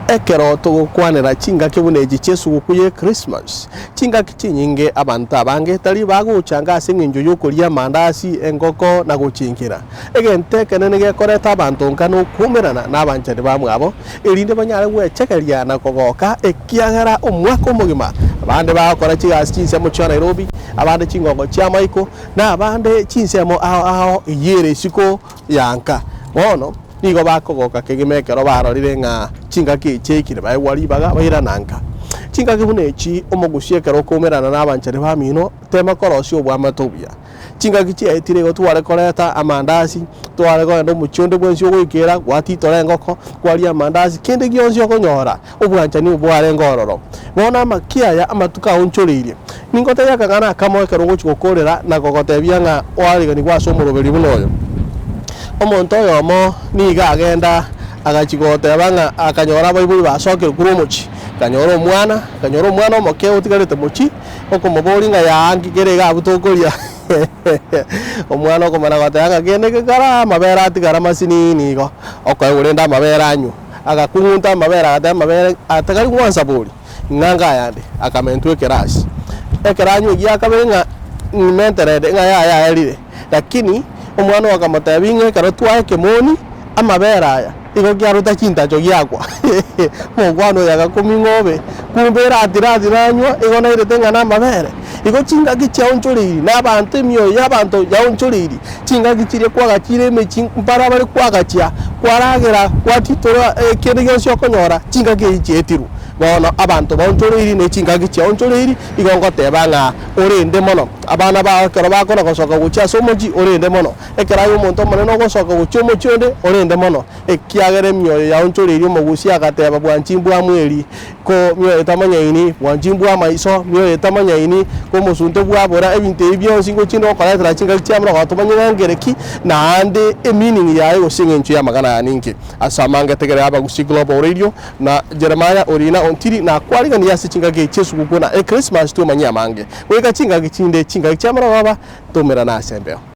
Ekero togokwanera chingaki buna echi chi'esuguku ye Christmas, chingaki chinyinge abanto abange tari bagochanga ase eng'encho y'okoria amandasi, engoko na gochinkera. Egento ekenene gekoreta abanto nka nokoumerana nabanchani bamwabo, erinde banyare gwechegeria na kogoka, ekiagera omwaka omogima abande bagokora chigasi chinsemo chia Nairobi, abande chingongo chi'amaiko, na abande chinsemo ao ao eyio ere isiko ya nka. Bono nigo bakogoka kegima ekero barorire ng'a chingaki echi chiaikire baegwa ribaga bairana nka. Chingaki buna echi omogusia ekero okoumerana nabanchani bamino, tema korosia oboamate obuya. Chingaki chiaetire igo tware koreta amandasi, tware kogenda omochie onde bwensi ogoikera, gwatitora engoko, kwaria amandasi, kende gionsi okonyora, obwanchani obwo bwarenge ororo. Bono amakia aya amatuko aonchoreirie, ningotebie akang'ana akamo ekero ogochia gokorera na gogotebia ng'a oareganigwe ase omoroberi buna oyo. Omonto oyomo nigo agenda agachia goteba ng'a akanyora abaibori basokire korwa omochie, akanyora omwana, akanyora omwana omoke otigarete mochie, Okomoboria ng'a yaa nki kere iga abwo tokoria? Omwana okomana goteba ng'a kende gekare amabere atigare amasinini igo, okoegwa rende amabere anywe. Agakung'unta amabere agateba amabere atagari gwansa bori, ng'a ngayande, akamentwa ekerasi. Ekero anywa egia kabere ng'a ng'imenterede ng'a yaya yaerire, lakini omwana oyo akamotebia ng'a ekero twae ekemoni, amabere aya. Igo kiaruta chintacho giakwa. Omokwana oyo agakumia ng'a obe, kumbe erati-rati nanywa, igo nairete ng'a namabere. Igo chingaki chiaonchoreiri, na abanto emioyo y'abanto yaonchoreiri, chingaki chiria kwagachire emechie mbara bare kwagachia, kwaragera, gwatitora kende gionsi okonyora, chingaki echi chiaetirwe. Bono abanto baonchoreiri ne chingaki chiaonchoreiri, igo ngoteba ng'a orende mono. Abana bao ekero bakona gosoka gochia ase omochie, orende mono. Ekero aye omonto omonene ogosoka gochia omochie onde, orende mono, ekiagera emioyo yaonchoreirie omogusia agateba, Bwanchi mbwamweri, ko mioyo etamanyaini, bwanchi mbw'amaiso, mioyo etamanyaini, ko omosunte bwabora, ebinto ebi bionsi ngochia inde gokoretera chingaki chia amrogo tomanye ng'a nkere ki, naende emeaning yaye gose eng'encho y'amang'ana aya ninki. Ase amange tegerera Abagusii Global Radio na Jeremiah Orina Ontiri nakwariganie ase chingaki echi chi'esuguku na Echrismas twemanyie amange. Goika chingaki chinde chingaki chia amarogoba, tomerane ase embeo.